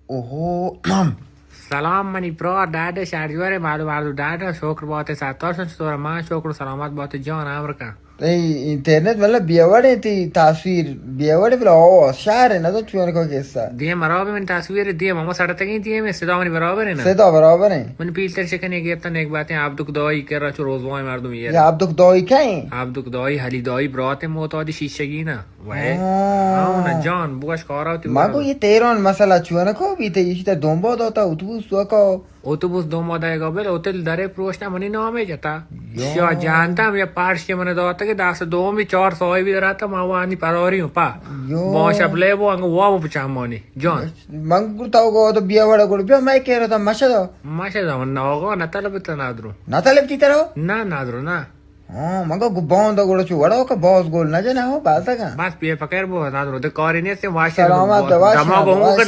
اوہو۔ سلام منی برات، ڈاڈ شہر جوڑ ئے؟ مردم مردم ڈاڈ، شکر بات ستار شن، چطور؟ من شکر و سلامت بات جان امرکن۔ اے انٹرنیٹ مطلب بیاوڑ انت، تصویر بیاوڑ بلا آواز شہر نہ تو چون کو کسا۔ دیم برابر، من تصویر دیم، اما سڑتگیں دیم، صدا منی برابر ہے نا؟ صدا برابر ہے۔ من پیلتر شکنے گیتا نیک باتیں، عبدک دائی کرا چو روزوائے مردم یہ۔ یا عبدک دائی کہیں؟ عبدک دائی، حلی دائی برات موتادی شیشگی نا۔ وے۔ ہاں۔ ہاں نا جان، بوش کارا تو۔ ما گو یہ تیران مسئلہ چون کو بیتے، یہ تا دومبا داتا اتوبوس تو کو۔ اتوبوس دومبا دے گا بل، ہوتل درے پروشتا منی نامے جتا۔ یا۔ شیا جانتا، ہم یا پارش کے من داتا کہ دست دومی چار سوئی بھی دراتا، ما وانی پراری ہوں پا۔ یا۔ ما شپ لے بو انگو وابو پچامانی۔ جان۔ من گو تو گو تو بیا وڑا گڑ بیا، میں کہہ رہا تھا مشہ دا۔ مشہ دا، من نوگو نہ طلب تنا درو۔ نہ طلب تی ترو؟ نہ، نہ درو، نہ۔ ہاں، مگا گو باند گوڑا چو وڑا کا باز گول نہ جنا ہو، باز کا۔ بس بے فکر بو، نہ درو، دے کاری نیست، واشر سلامت، واشر، دماغ ہو واشر۔ کدی